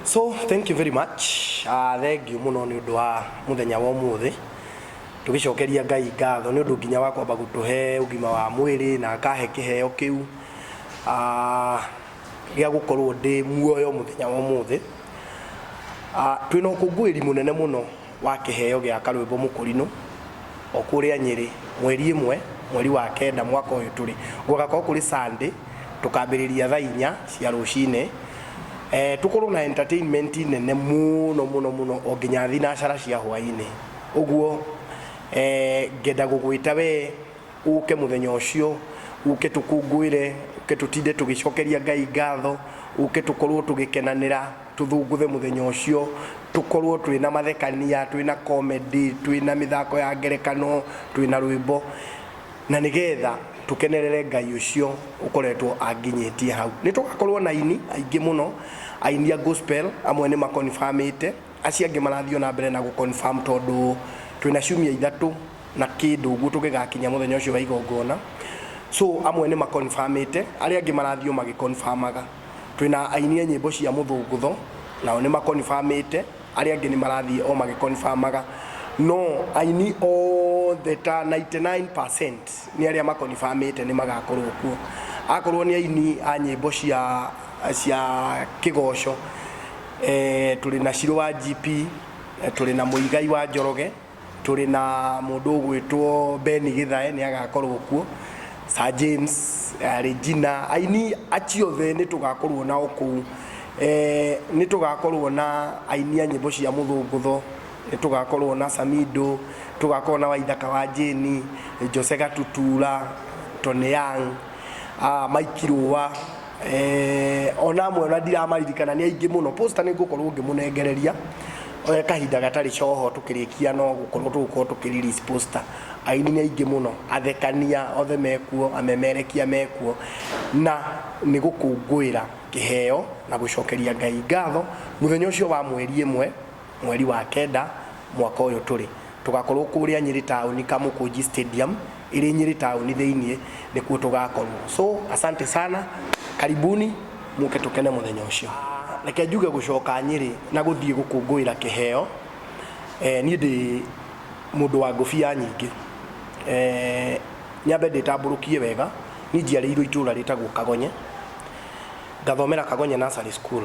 So thank you very much. Thank you mũno nĩ ũndũ wa mũthenya wa ũmũthĩ. Tũgĩcokeria Ngai ngatho nĩ ũndũ nginya wa kwamba gũtũhe ũgima wa mwĩrĩ na akahe kĩheo kĩu gĩa gũkorwo ndĩ muoyo mũthenya wa ũmũthĩ. Twĩna ũkũngũĩri mũnene mũno wa kĩheo gĩa Karwĩmbo Mũkũrinũ o kũrĩa Nyĩrĩ mweri ĩmwe mweri wa kenda mwaka ũyũ tũrĩ. Gũgakorwo kũrĩ Sunday, tũkambĩrĩria thaa inya cia rũcinĩ. Tũkorwo na entertainment nene mũno mũno mũno o nginya thinacara cia hwainĩ. Ũguo ngenda gũgwĩta we ũke mũthenya ũcio, ũke tũkũngũĩre, ũke tũtinde tũgĩcokeria Ngai ngatho, ũke tũkorwo tũgĩkenanĩra, tũthũngũthe mũthenya ũcio, tũkorwo twĩna mathekania, twĩna comedy, twĩna mĩthako ya ngerekano, twĩna rwĩmbo, na nĩgetha tũkenerere Ngai ũcio ũkoretwo anginyĩtie hau. Nĩ tũgakorwo na aini aingĩ mũno, aini a gospel, amwe nĩ makonibamĩte, acio angĩ marathiĩ o na mbere na gũ confirm tondũ twĩna ciumia ithatũ na kĩndũ ũguo tũgĩgakinya mũthenya ũcio wa igongona. So amwe nĩ makonfamĩte, arĩa angĩ marathiĩ o magĩkonfamaga. Twĩna aini a nyĩmbo cia mũthũngũtho, nao nĩ makonfamĩte, arĩa angĩ nĩ marathiĩ o magĩkonfamaga. No aini othe ta 99% nĩ arĩa makonfamĩte nĩ magakorwo kuo. Akorwo nĩ aini a nyĩmbo cia kĩgoco, tũrĩ na Shiro wa GP, tũrĩ na Mũigai wa Njoroge, Tũrĩ na mũndũ ũgwĩtwo Ben Gĩthae nĩ agakorwo kuo, Sir James, Regina, aini acio othe nĩ tũgakorwo nao kũu. Nĩ tũgakorwo na aini a nyĩmbo cia mũthũngũtho, nĩ tũgakorwo na Samido, tũgakorwo na Waithaka wa Jane, Jose Gatutura, Tony Young, Mike Rũa, ona amwe ona ndiramaririkana nĩ aingĩ mũno. Poster nĩ ngũkorwo ngĩmũnengereria kahinda gatarĩ coho tũkĩrĩkia no gũkorwo tũgũkorwo tũkĩ release poster. Aini nĩ aingĩ mũno, athekania othe mekuo, amemerekia mekuo, na nĩ gũkũngũĩra kĩheo na gũcokeria Ngai ngatho mũthenya ũcio wa mweri ĩmwe mweri wa kenda mwaka ũyũ tũrĩ. Tũgakorwo kũrĩa Nyĩrĩ taũni Kamũkũnji Stadium ĩrĩ Nyĩrĩ taũni thĩinĩ nĩkuo tũgakorwo. So asante sana, karibuni mũke tũkene mũthenya ũcio. Reke njuge gũcoka Nyĩrĩ na gũthiĩ gũkũngũĩra kĩheo, niĩ ndĩ mũndũ wa ngũbia nyingĩ. Nyambe ndĩtambũrũkie wega, niĩ njiarĩirwo itũra rĩtagwo Kagonye, ngathomera Kagonye Nursery School.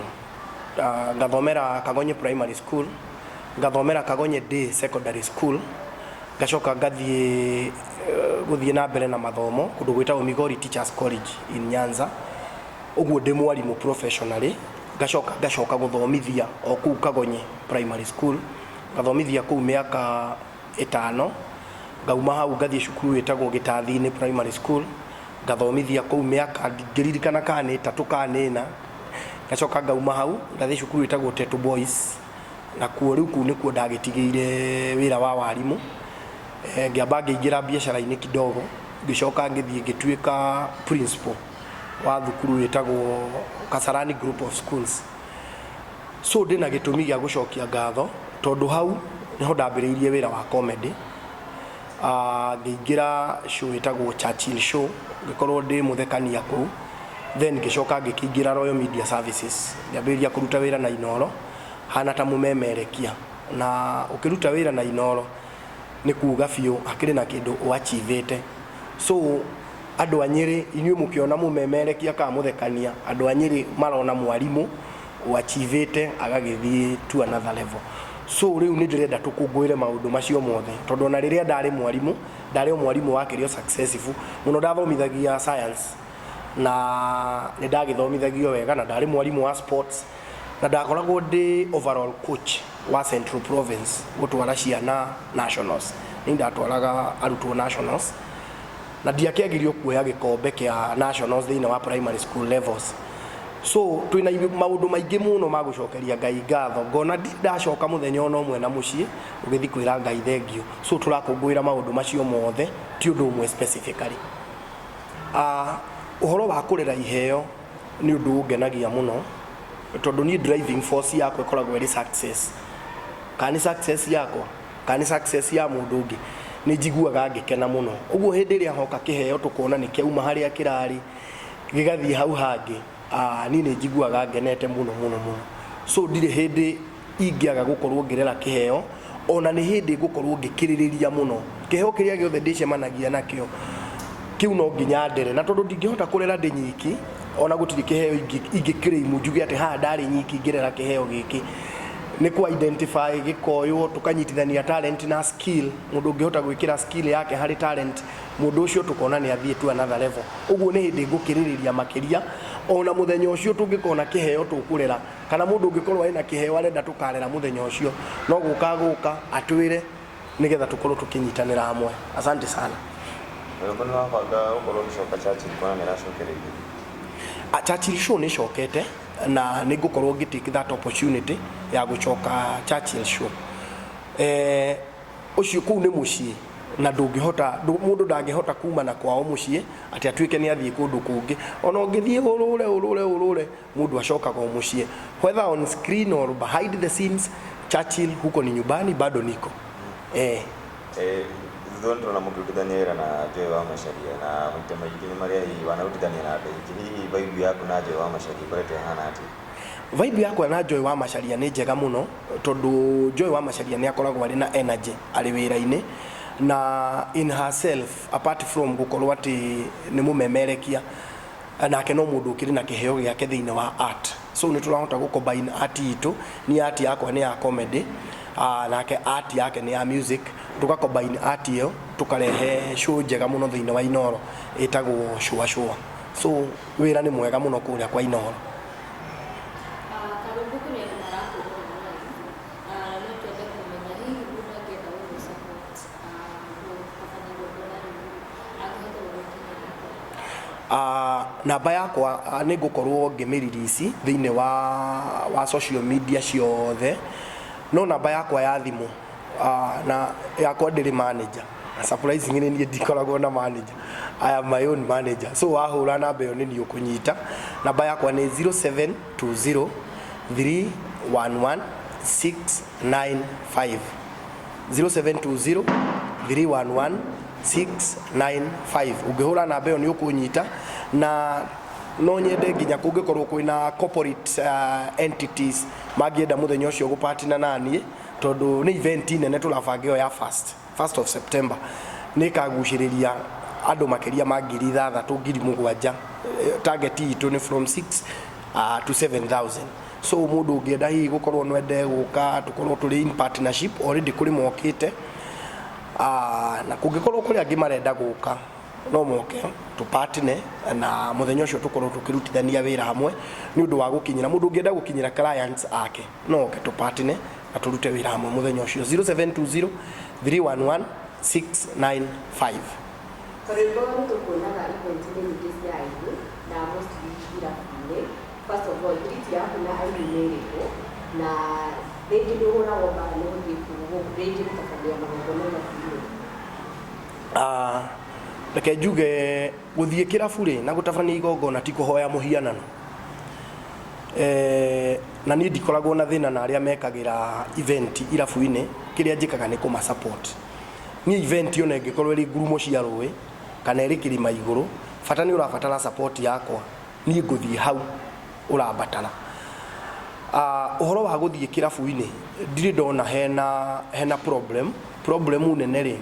Ngathomera Kagonye Primary School, ngathomera Kagonye Day Secondary School, ngacoka ngathiĩ gũthiĩ na mbere na mathomo kũndũ gwĩtagwo Migori Teachers College in Nyanza, ũguo ndĩ mwarimũ professionally, ngacoka ngacoka gũthomithia o kũu Kagonye Primary School, ngathomithia kũu mĩaka ĩtano, ngauma hau ngathiĩ cukuru ĩtagwo Gĩtathi-inĩ Primary School, ngathomithia kũu mĩaka ndingĩririkana kana nĩ ĩtatũ kana nĩ ĩna, ngacoka ngauma hau ngathiĩ cukuru ĩtagwo Tetu Boys, nakuo rĩu kũu nĩkuo ndagĩtigĩire wĩra wa warimũ, ngĩamba ngĩingĩra biacara-inĩ kidogo, ngĩcoka ngĩthiĩ ngĩtuĩka principal wa thukuru ĩtagwo Kasarani Group of Schools. So ndĩna gĩtũmi gĩa gũcokia ngatho tondũ hau nĩho ndambĩrĩirie wĩra wa comedy. Ngĩingĩra show ĩtagwo Churchill Show, ngĩkorwo ndĩ mũthekania kũu, then ngĩcoka ngĩkĩingĩra Royal Media Services, ngĩambĩrĩria kũruta wĩra na Inooro hana ta mũmemerekia. Na ũkĩruta wĩra na Inooro nĩ kuga biũ hakĩrĩ na kĩndũ ũ achieve ĩte. So andũ a Nyĩrĩ inyuĩ mũkĩona mũmemerekia kana mũthekania, andũ a Nyĩrĩ marona mwarimũ ũ achieve ĩte agagĩthiĩ to another level. So rĩu nĩ ndĩrenda tũkũngũĩre maũndũ macio mothe tondũ ona rĩrĩa ndarĩ mwarimũ, ndarĩ o mwarimũ wakĩrĩ o successful mũno, ndathomithagia science na nĩ ndagĩthomithagio wega na ndarĩ mwarimũ wa sports na ndakoragwo ndĩ overall coach wa Central Province gũtwara ciana nationals. Nĩ ndatwaraga arutwo nationals na ndiakĩagirio kuoya gĩkombe kĩa nationals thĩinĩ wa primary school levels. So twĩna maũndũ maingĩ mũno ma gũcokeria Ngai ngatho, ngona ndirĩ ndacoka mũthenya ona ũmwe na mũciĩ ũgĩthiĩ kwĩra Ngai thengiũ. So tũrakũngũĩra maũndũ macio mothe, ti ũndũ ũmwe specifically. Ũhoro wa kũrera iheo nĩ ũndũ ũngenagia mũno tondũ niĩ driving force yakwa ĩkoragwo ĩrĩ success. Kana nĩ success yakwa, kana nĩ success ya mũndũ ũngĩ, nĩ njiguaga ngĩkena mũno. Ũguo hĩndĩ ĩrĩa hoka kĩheo tũkona nĩ kĩauma harĩa kĩrarĩ, gĩgathiĩ hau hangĩ, niĩ nĩ njiguaga ngenete mũno mũno mũno. So ndirĩ hĩndĩ ingĩaga gũkorwo ngĩrera kĩheo, ona nĩ hĩndĩ ngũkorwo ngĩkĩrĩrĩria mũno. Kĩheo kĩrĩa gĩothe ndĩcemanagia nakĩo, kĩu no nginya ndere. Na tondũ ndingĩhota kũrera ndĩ nyiki, ona gũtirĩ kĩheo ingĩ claim njuge atĩ haha ndarĩ nyiki ngĩrera kĩheo gĩkĩ. Nĩ kũ identify gĩkoywo, tũkanyitithania talent na skill, mũndũ ũngĩhota gwĩkĩra skill yake harĩ talent, mũndũ ũcio tũkona nĩ athiĩ to another level. Ũguo nĩ hĩndĩ ngũkĩrĩrĩria makĩria, ona mũthenya ũcio tũngĩkona kĩheo tũkũrera, kana mũndũ ũngĩkorwo ena kĩheo arenda tũkarera mũthenya ũcio, no gũka agũka atwĩre nĩgetha tũkorwo tũkĩnyitanĩra hamwe. Asante sana. Rwĩmbo nĩ wabanga gũkorwo ũgĩcoka Churchill kuona nĩ ĩracokereirio? Ah, Churchill Show nĩ ĩcokete na nĩ ngũkorwo ngĩ take that opportunity ya gũcoka Churchill Show. Eh, ũcio kũu nĩ mũciĩ na ndũngĩhota mũndũ ndangĩhota kuma na kwao mũciĩ atĩ atuĩke nĩ athiĩ kũndũ kũngĩ. Ona ũngĩthiĩ ũrũre ũrũre ũrũre, mũndũ acokaga o mũciĩ. Whether on screen or behind the scenes, Churchill huko ni nyumbani bado niko. Eh. Eh, thutha ũyũ nĩtũrona mũkĩrutithania wĩra na Joy wa Macharia na maita maingĩ nĩ marĩa hihi wanarutithania na andũ aingĩ hihi vibe yaku na Joy wa Macharia ĩkoretwo ĩhana atĩa? Vibe yakwa na Joy wa Macharia nĩ njega mũno tondũ Joy wa Macharia nĩ akoragwo arĩ na energy arĩ wĩra-inĩ na in herself apart from gũkorwo atĩ nĩ mũmemerekia nake no mũndũ ũkĩrĩ na kĩheo gĩake thĩinĩ wa art, so nĩ tũrahota gũ combine art itũ. Niĩ art yakwa nĩ ya comedy, nake art yake nĩ ya music, tũka combine art ĩyo tũkarehe show njega mũno thĩinĩ wa Inooro ĩtagwo Shua Shua. So wĩra nĩ mwega mũno kũrĩa kwa Inooro. Karũngũ, kũrĩ andũ marakwĩrorera live na no twende kũmenya hihi mũndũ angĩenda gũgũ support gũtabania igongona rĩu angĩhota gũgũkinyĩra atĩa? Namba yakwa nĩ ngũkorwo ngĩmĩ release thĩinĩ wa social media ciothe, no namba yakwa ya thimũ na yakwa ndĩrĩ manager. Na surprisingly niĩ ndikoragwo na manager. I am my own manager. So wahũra namba ĩyo nĩ niĩ ũkũnyita. Namba yakwa nĩ 0720 311 695. 0720 311 695. Ũngĩhũra namba ĩyo nĩ ũkũnyita na no nyende nginya kũngĩkorwo kwĩna corporate entities mangĩenda mũthenya ũcio gũpatina naniĩ, tondũ nĩ event nene tũrabanga ĩyo ya first of September, nĩ ĩkagucĩrĩria andũ makĩria ma 6,000, 7,000. Target itũ nĩ from 6 to 7000. So mũndũ ũngĩenda hihi gũkorwo nwende gũka tũkorwo tũrĩ in partnership, already kũrĩ mokĩte, na kũngĩkorwo kũrĩ angĩ marenda gũka no moke tũpatine na mũthenya ũcio tũkorwo tũkĩrutithania wĩra hamwe nĩ ũndũ wa gũkinyĩra mũndũ ũngĩenda gũkinyĩra clients ake no oke tũpatine na tũrute wĩra hamwe mũthenya ũcio. 0720 311 695. Karwĩmbo, nĩ tũkuonaga event-inĩ nyingĩ cia aini na mostly irabu-inĩ. First of all, thiriti yaku na aini nĩ ĩrĩkũ? Na rĩngĩ nĩ ũhũragwo mbara nĩ gũthiĩ rĩngĩ gũtabania magongona irabu-inĩ? Reke njuge gũthiĩ kĩrabu rĩ na gũtabania igongona ti kũhoya mũhianano. Na niĩ ndikoragwo na thĩna na arĩa mekagĩra event irabu-inĩ, kĩrĩa njĩkaga nĩ kũma support. Niĩ event ona ĩngĩkorwo ĩrĩ ngurumo cia rũĩ kana ĩrĩ kĩrĩma igũrũ, bata nĩ ũrabatara support yakwa, niĩ ngũthiĩ hau ũrambatara. Ũhoro wa gũthiĩ kĩrabu-inĩ ndirĩ ndona hena problem. Problem nene rĩ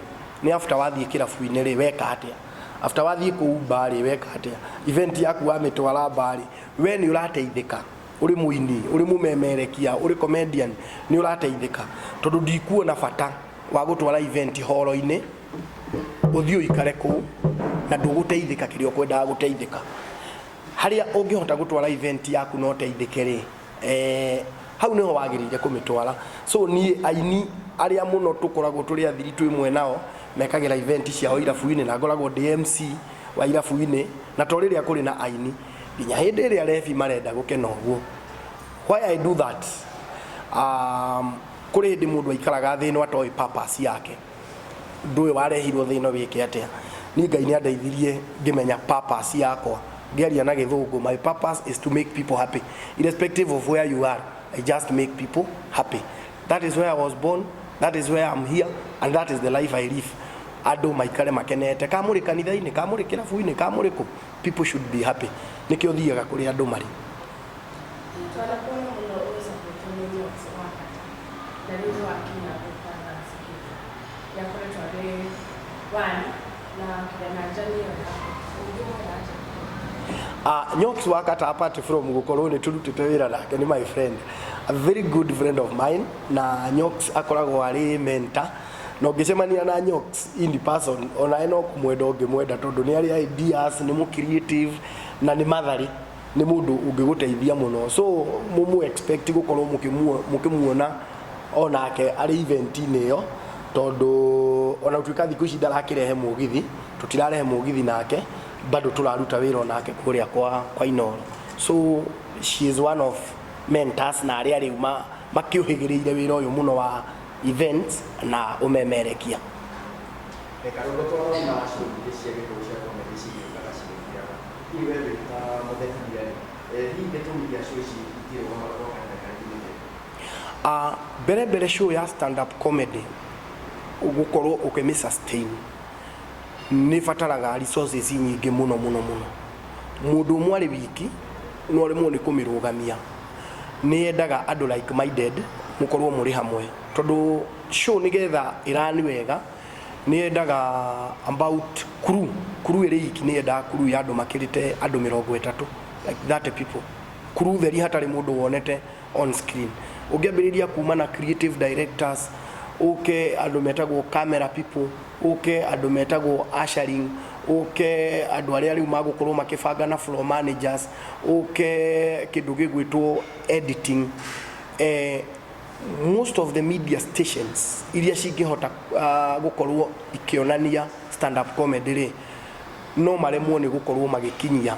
nĩ after wathiĩ kĩrabu-inĩ rĩ weka atĩa? After wathiĩ kũu bar rĩ weka atĩa? Event yaku wamĩtwara bar rĩ, we nĩ ũrateithĩka ũrĩ mũini, ũrĩ mũmemerekia, ũrĩ comedian, nĩ ũrateithĩka? Tondũ ndikuona bata wa gũtwara event horo-inĩ ũthiĩ ũikare kũu na ndũgũteithĩka kĩrĩa ũkwendaga gũteithĩka. Harĩa ũngĩhota gũtwara event yaku na ũteithĩke rĩ, hau nĩho wagĩrĩire kũmĩtwara. So niĩ aini arĩa mũno tũkoragwo tũrĩ athiri twĩ mwe nao mekagĩra event ciao irabu-inĩ na ngoragwo ndĩ MC wa irabu-inĩ, na to rĩrĩa kũrĩ na aini, nginya hĩndĩ ĩrĩa rebi marenda gũkena ũguo. Why I do that? Kũrĩ hĩndĩ mũndũ aikaraga thĩ ĩno atoĩ purpose yake. Ũndũ ũyũ warehirwo thĩ ĩno wĩke atĩa? Niĩ Ngai nĩ andeithirie ngĩmenya purpose yakwa. Ngĩaria na gĩthũngũ, my purpose is to make people happy. Irrespective of where you are, I just make people happy. That is where I was born, that is where I'm here, and that is the life I live. Andũ maikare makenete. Ka mũrĩ kanitha-inĩ, ka mũrĩ kĩrabu-inĩ, ka mũrĩ kũ, people should be happy. Nĩkĩo thiaga kũrĩa andũ marĩ. Twanakuona mũno ũgĩ support One na kĩrĩa na njani ĩyo yaku ũngĩmwĩra atĩa? Nyox Wakata, apart from gukorwo nĩ tũrutĩte wĩra nake, nĩ my friend, a very good friend of mine. Na Nyox akoragwo arĩ mentor, na ũngĩcemania na Nyox in person, onawe no kũmwenda ũngĩmwenda, tondũ nĩ arĩ ideas, nĩ mũ creative na nĩ mathari, nĩ mũndũ ũngĩgũteithia mũno. So mũmũ expect gũkorwo mũkĩmuona onake arĩ event-inĩ ĩyo, tondũ ona gũtuĩka thikũ ici ndarakĩrehe mũgithi, tũtirarehe mũgithi nake, bado tũraruta wĩra onake kũrĩa kwa Inoro. So she is one of mentors na arĩa rĩu makĩũhĩgĩrĩire wĩra ũyũ mũno wa events na ũmemerekia. Karũndo, twarona show ingĩ cia Gĩkũyũ cia comedy cigĩũkaga cigĩthiraga. Hihi we wĩ ta mũthekithia rĩ, hihi gĩtũmi kĩa show ici itirũgamaga gwa kahinda karaihu nĩ kĩrĩkũ? Mbere mbere, show ya stand up comedy gũkorwo ũkĩmĩ sustain nĩ bataraga resources nyingĩ mũno mũno mũno. Mũndũ ũmwe arĩ wiki no aremwo nĩ kũmĩrũgamia. Nĩ yendaga andũ like minded mũkorwo mũrĩ hamwe, tondũ show nĩgetha ĩrani wega nĩ yendaga about crew ĩrĩ iki, nĩ yendaga crew ya andũ makĩrĩte andũ 30, like 30 people, crew theri hatarĩ mũndũ wonete on screen. Ũngĩambĩrĩria kuma na creative directors, ũke andũ metagwo camera people, ũke andũ metagwo ushering, ũke andũ arĩa rĩu magũkorwo makĩbanga na floor managers, ũke kĩndũ gĩgwĩtwo editing. Most of the media stations iria cingĩhota gũkorwo ikĩonania stand up comedy rĩ, no maremwo nĩ gũkorwo magĩkinyia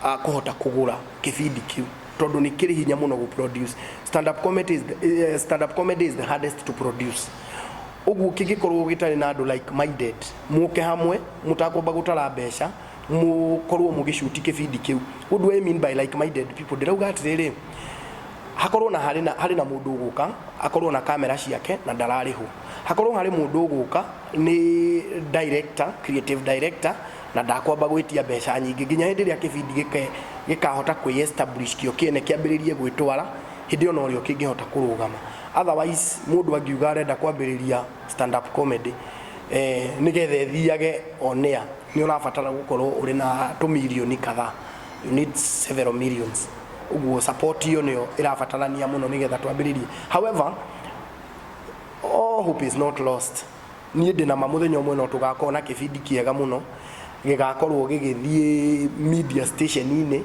kũhota kũgũra kĩbindi kĩu, tondũ nĩ kĩrĩ hinya mũno gũ produce. Stand up comedy is the hardest to produce. Ũguo kĩngĩkorwo gĩtarĩ na andũ like minded mũke hamwe, mũtakwamba gũtara mbeca, mũkorwo mũgĩcuti kĩbindi kĩu. What do I mean by like minded people? Ndĩrauga atĩrĩrĩ, hakorwo na harĩ na mũndũ ũgũka akorwo na kamera ciake na ndararĩhwo, hakorwo harĩ mũndũ ũgũka nĩ director, creative director, na ndakwamba gwĩtia mbeca nyingĩ nginya hĩndĩ ĩrĩa kĩbindi gĩkahota kwĩ establish kĩo kĩene, kĩambĩrĩrie gwĩtwara. Hĩndĩ ĩyo norĩo kĩngĩhota kũrũgama. Otherwise, mũndũ angiuga arenda kwambĩrĩria stand up comedy nĩgetha ĩthiage on air, nĩ ũrabatara gũkorwo ũrĩ na tũmirioni kadhaa. You need several millions. Ũguo support ĩyo nĩyo ĩrabatarania mũno nĩgetha twambĩrĩrie. However, all hope is not lost. Niĩ ndĩ na ma mũthenya ũmwe no tũgakorwo na kĩbindi kĩega mũno gĩgakorwo gĩgĩthiĩ media station-inĩ.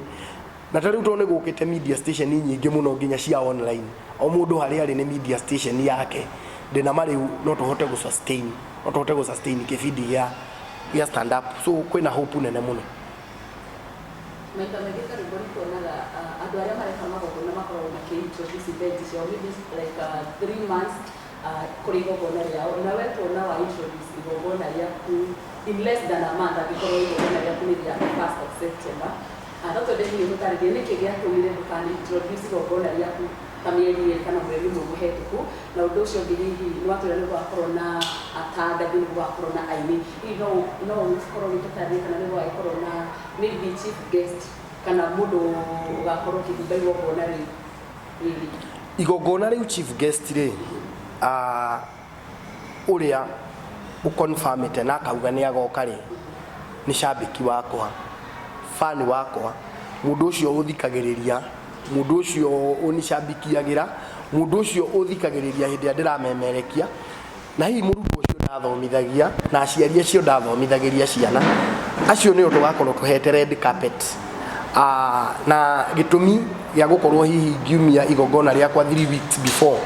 Na ta rĩu tondũ nĩ gũkĩte media station nyingĩ mũno, nginya cia online, o mũndũ harĩa arĩ nĩ media station yake, ndĩ na ma rĩu no tũhote gũ sustain, no tũhote gũ sustain kĩbindi gĩa stand up. So kwĩna hope nene mũno. Maita maingĩ, karĩmbo, nĩ tuonaga andũ arĩa mareka magongona makoragwo makĩ-introduce event ciao maybe like 3 months kũrĩ igongona rĩao. Na we tuona wa introduce igongona rĩaku in less than a month, angĩkorwo igongona rĩaku nĩ rĩa 1st of September. No twende hihi ũtũtarĩrie nĩkĩ gĩatũmire ndũkana introduce igongona rĩaku ta mĩeri 2 kana mweri 1 mũhetũku. Na ũndũ ũcio ũngĩ, hihi nĩ watwĩra nĩ gũgakorwo na atangathi, nĩ gũgakorwo na aini, hihi no ũkorwo ũgĩtũtarĩria kana nĩ gũgagĩkorwo na maybe chief guest kana mũndũ ũgakorwo ũkĩhumba igongona rĩu rĩrĩ? Igongona rĩu, chief guest rĩ, ũrĩa ũconfirmĩte na akauga nĩ agoka rĩ, nĩ cambĩki wakwa, fan wakwa, mũndũ ũcio ũthikagĩrĩria, mũndũ ũcio ũnicambikiagĩra, mũndũ ũcio ũthikagĩrĩria hĩndĩ ĩrĩa ndĩramemerekia, na hihi mũrutwo ũcio ndathomithagia na aciari acio ndathomithagĩria ciana acio, nĩo tũgakorwo tũhete red carpet. Na gĩtũmi gĩa gũkorwo hihi ngiumia igongona rĩakwa 3 weeks before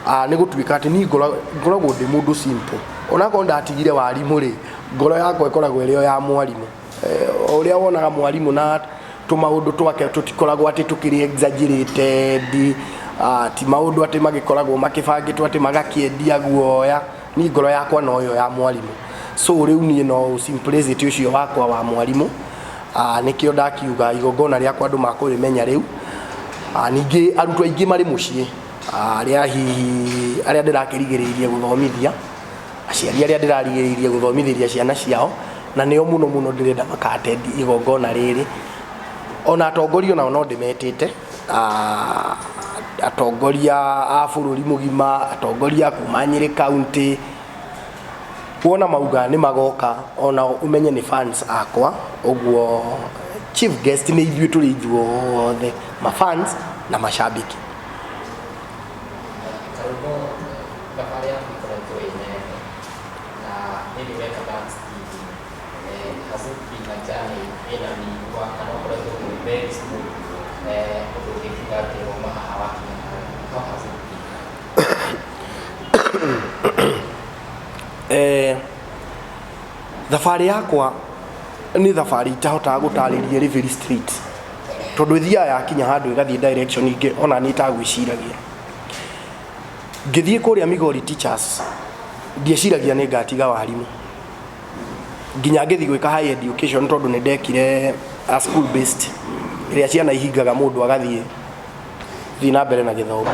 nĩ gũtuĩka atĩ niĩ ngoragwo ndĩ mũndũ simple. Onakorwo ndatigire warimũ rĩ, ngoro yakwa ĩkoragwo ĩrĩ o ya mwarimũ. O ũrĩa wonaga mwarimũ na tũmaũndũ twake tũtikoragwo atĩ tũkĩrĩ exaggerated, ti maũndũ atĩ magĩkoragwo makĩbangĩtwo atĩ magakĩendia guoya. Niĩ ngoro yakwa noyo ya mwarimũ. So rĩu niĩ no simplicity ũcio wakwa wa mwarimũ, nĩkĩo ndakiuga igongona rĩakwa andũ makũrĩmenya rĩu. Ningĩ arutwo aingĩ marĩ mũciĩ, arĩa hihi arĩa ndĩrakĩrigĩrĩirie gũthomithia, aciari arĩa ndĩrarigĩrĩirie gũthomithĩria ciana ciao, na nĩo mũno mũno ndĩrenda maka-attend igongona rĩrĩ. Ona atongoria onao no ndĩmetĩte, atongoria a bũrũri mũgima, atongoria kuma Nyĩrĩ County. Wona mauga nĩ magoka, ona ũmenye nĩ fans akwa. Ũguo chief guest nĩ ithuĩ tũrĩ ithuothe, mafans na mashabiki. Karwĩmbo, thabarĩ yaku ĩkoretwo ĩ nene na maybe weka dance TV. Has it been a journey ĩna mĩigua kana ũkoretwo wĩ very smooth, ũndũ ũngĩkiuga atĩ wauma haha wakinya haha? How has it been? Thabarĩ yakwa nĩ thabarĩ itahotaga gũtarĩria, ĩrĩ very straight, tondũ ĩthiaga yakinya handũ ĩgathiĩ direction ingĩ ona niĩ itagwĩciragia. Ngĩthiĩ kũrĩa Migori Teachers, ndieciragia nĩ ngatiga warimũ nginya ngĩthiĩ gwĩka higher education, tondũ nĩ ndekire a school based ĩrĩa ciana ihingaga mũndũ agathiĩ thiĩ na mbere na gĩthomo.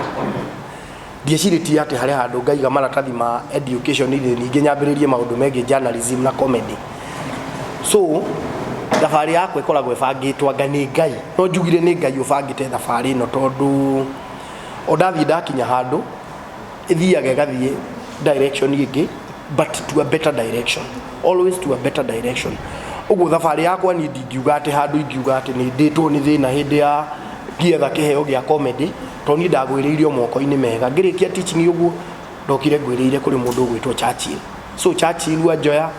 Ndiecirĩtie atĩ harĩ handũ ngaiga maratathi ma education thĩ, ningĩ nyambĩrĩrie maũndũ megiĩ journalism na comedy. So thabarĩ yakwa ĩkoragwo ĩbangĩtwo anga nĩ Ngai, no njugire nĩ Ngai ũbangĩte thabarĩ ĩno, tondũ o ndathiĩ ndakinya handũ ĩthiaga ĩgathiĩ direction ĩngĩ, but to a better direction, always to a better direction. Ũguo thabarĩ yakwa niĩ ndingiuga atĩ handũ ingiuga atĩ nĩ ndĩtwo nĩ thĩna hĩndĩ ya ngĩetha kĩheo gĩa comedy, tondũ niĩ ndagwĩrĩirio moko-inĩ mega. Ngĩrĩkia teaching ũguo ndokire ngwĩrĩire kũrĩ mũndũ ũgwĩtwo Churchill. So Churchill anjoya,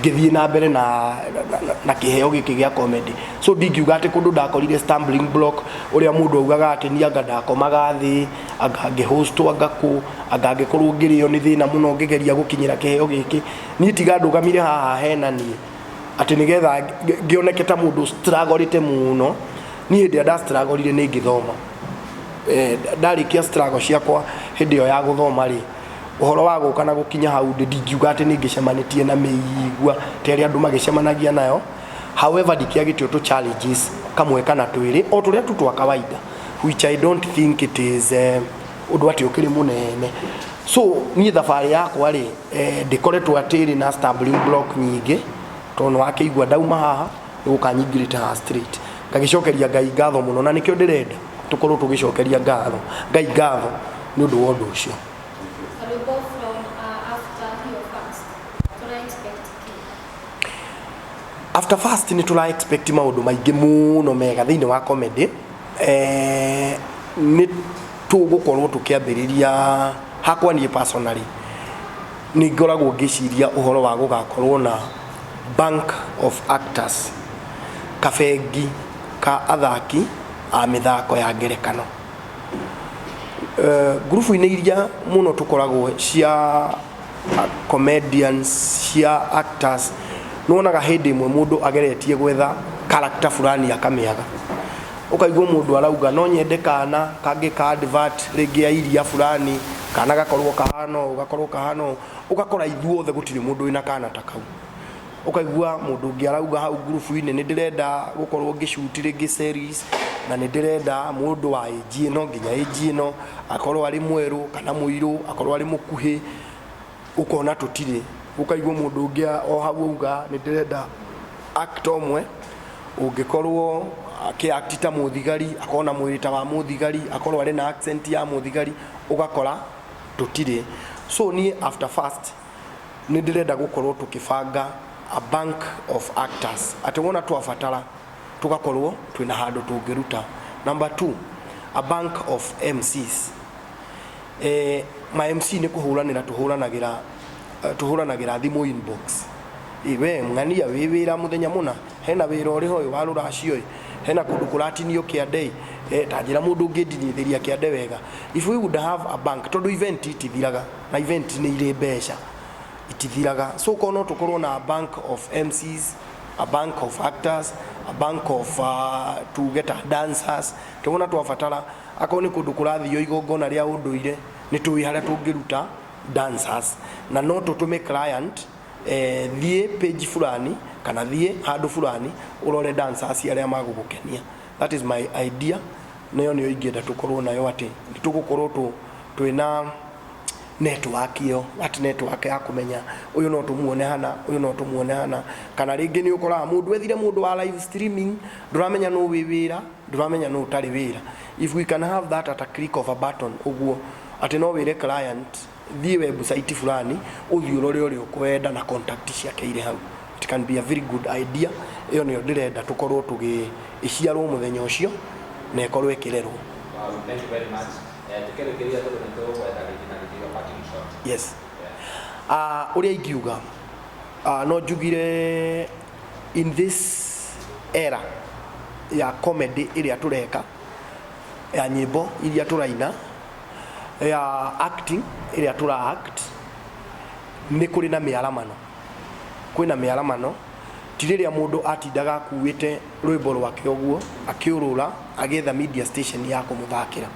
ngĩthiĩ na mbere na kĩheo gĩkĩ gĩa comedy. So ndingiuga atĩ kũndũ ndakorire stumbling block ũrĩa mũndũ augaga atĩ niĩ anga ndakomaga thĩ, anga ngĩhostwo, anga kũ, anga ngĩkorwo ngĩrĩo nĩ thĩna mũno ngĩgeria gũkinyĩra kĩheo gĩkĩ. Niĩ tiga ndũgamire haha hena niĩ atĩ nĩgetha ngĩoneke ta mũndũ struggle mũno. Niĩ hĩndĩ ĩrĩa ndastruggle nĩ ngĩthoma, ndarĩkia struggle ciakwa hĩndĩ ĩyo ya gũthoma rĩ, ũhoro wa gũka na gũkinya hau ndĩ, ndingiuga atĩ nĩ ngĩcemanĩtie na mĩigua ta ĩrĩa andũ magĩcemanagia nayo. However, ndikĩagĩte tũ challenges kamwe kana twĩrĩ, o tũrĩa tu twa kawaida, which I don't think it is ũndũ atĩ ũkĩrĩ mũnene. So niĩ thabarĩ yakwa rĩ, ndĩkoretwo atĩ ĩrĩ na stumbling block nyingĩ, tondũ nĩ wakĩigua ndauma haha nĩ gũka nyingĩrĩte haha straight. Ngagĩcokeria Ngai ngatho mũno, na nĩkĩo ndĩrenda tũkorwo tũgĩcokeria ngatho Ngai ngatho nĩ ũndũ wa ũndũ ũcio. Karwĩmbo, from after hiyo first, tũra expect kĩ? After first nĩ tũra expect maũndũ maingĩ mũno mega thĩinĩ wa comedy. Nĩ tũgũkorwo tũkĩambĩrĩria, hakwa niĩ personally nĩ ngoragwo ngĩciria ũhoro wa gũgakorwo na bank of actors, kabengi ka athaki a mĩthako ya ngerekano. Ngurubu-inĩ iria mũno tũkoragwo cia comedians, cia actors, nĩwonaga hĩndĩ ĩmwe mũndũ ageretie gwetha character fulani akamĩaga. Ũkaigua mũndũ arauga no nyende kana kangĩ ka advert rĩngĩ ya iria fulani, kana gakorwo kahana ũũ, gakorwo kahana ũũ. Ũgakora ithuothe gũtirĩ mũndũ wĩna kana ta kau. Ũkaigua mũndũ ũngĩ arauga hau ngurubu-inĩ, nĩ ndĩrenda gũkorwo ngĩshoot rĩngĩ series, na nĩ ndĩrenda mũndũ wa age ĩno nginya age ĩno, akorwo arĩ mwerũ kana mũirũ, akorwo arĩ mũkuhĩ. Ũkona tũtirĩ. Ũkaigua mũndũ ũngĩ o hau auga nĩ ndĩrenda actor ũmwe ũngĩkorwo akĩact ta mũthigari, akorwo na mwĩrĩ ta wa mũthigari, akorwo arĩ na accent ya mũthigari. Ũgakora tũtirĩ. So niĩ after first nĩ ndĩrenda gũkorwo tũkĩbanga a bank of actors, atĩ wona twabatara tũgakorwo twĩna handũ tũngĩruta. Number two, a bank of MCs. Ma MC nĩ kũhũranĩra tũhũranagĩra, tũhũranagĩra thimũ inbox. Ĩ we ng'ania wĩ wĩra mũthenya mũna, hena wĩra ũrĩ ho ĩ wa rũracio ĩ, hena kũndũ kũratinio kĩande ĩ, ta njĩra mũndũ ũngĩndinithĩria kĩande wega. If we would have a bank, tondũ event itithiraga, na event nĩ irĩ mbeca, itithiraga. So korwo no tũkorwo na a bank of MCs, a bank of actors, a bank of tuge ta dancers, tũwona twabatara akorwo nĩ kũndũ kũrathio igongona rĩa ũndũire, nĩ tũĩ harĩa tũngĩruta dancers, na no tũtũme client, thiĩ page fulani kana thiĩ handũ fulani ũrore dancers arĩa magũgũkenia. That is my idea. Nayo nĩyo ingĩenda tũkorwo nayo, atĩ nĩ tũgũkorwo twĩna network ĩyo, that network ya kũmenya ũyũ no tũmuone hana, ũyũ no tũmuone hana. Kana rĩngĩ nĩ ũkoraga mũndũ ethire mũndũ wa live streaming, ndũramenya nũ wĩ wĩra, ndũramenya nũ ũtarĩ wĩra. If we can have that at a click of a button, ũguo atĩ no wĩre client. Thiĩ website fulani, ũthiĩ ũrore ũrĩa ũkwenda na contact ciake irĩ hau. It can be a very good idea. Ĩyo nĩyo ndĩrenda tũkorwo tũgĩ ĩciarwo mũthenya ũcio na ĩkorwo ĩkĩrerwo. Wow, thank you very much. Tukĩrĩkĩria tondũ nĩ tũgwetha rĩngĩ na rĩngĩ your parting shot. Yes. Ũrĩa ingiuga, no njugire in this era ya comedy ĩrĩa tũreka, ya nyĩmbo iria tũraina, ya acting ĩrĩa tũra act, nĩ kũrĩ na mĩaramano. Kwĩna mĩaramano, ti rĩrĩa mũndũ atindaga akuĩte rwĩmbo rwake ũguo akĩũrũra agĩetha media station ya kũmũthakĩra.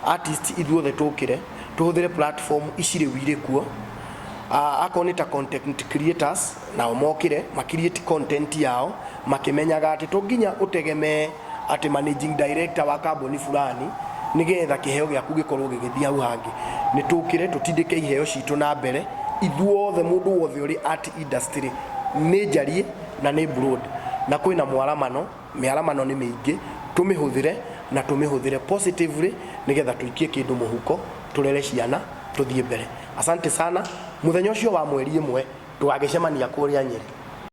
Artist ithuothe tũkĩre tũhũthĩre platform ici rĩu irĩ kuo. Akorwo nĩ ta content creators, nao mokĩre ma create content yao makĩmenyaga atĩ to nginya ũtegemee atĩ managing director wa kambuni fulani nĩgetha kĩheo gĩaku gĩkorwo gĩgĩthiĩ hau hangĩ. Nĩ tũkĩre tũtindĩke iheo citũ na mbere ithuothe, mũndũ wothe ũrĩ art industry nĩ njarie na nĩ broad, na kwĩna mwaramano, mĩaramano nĩ mĩingĩ, tũmĩhũthĩre na tũmĩhũthĩre positively nĩgetha tũikie kĩndũ mũhuko, tũrere ciana, tũthiĩ mbere. Asante sana. Mũthenya ũcio wa mweri 1 tũgagĩcemania kũrĩa Nyĩrĩ.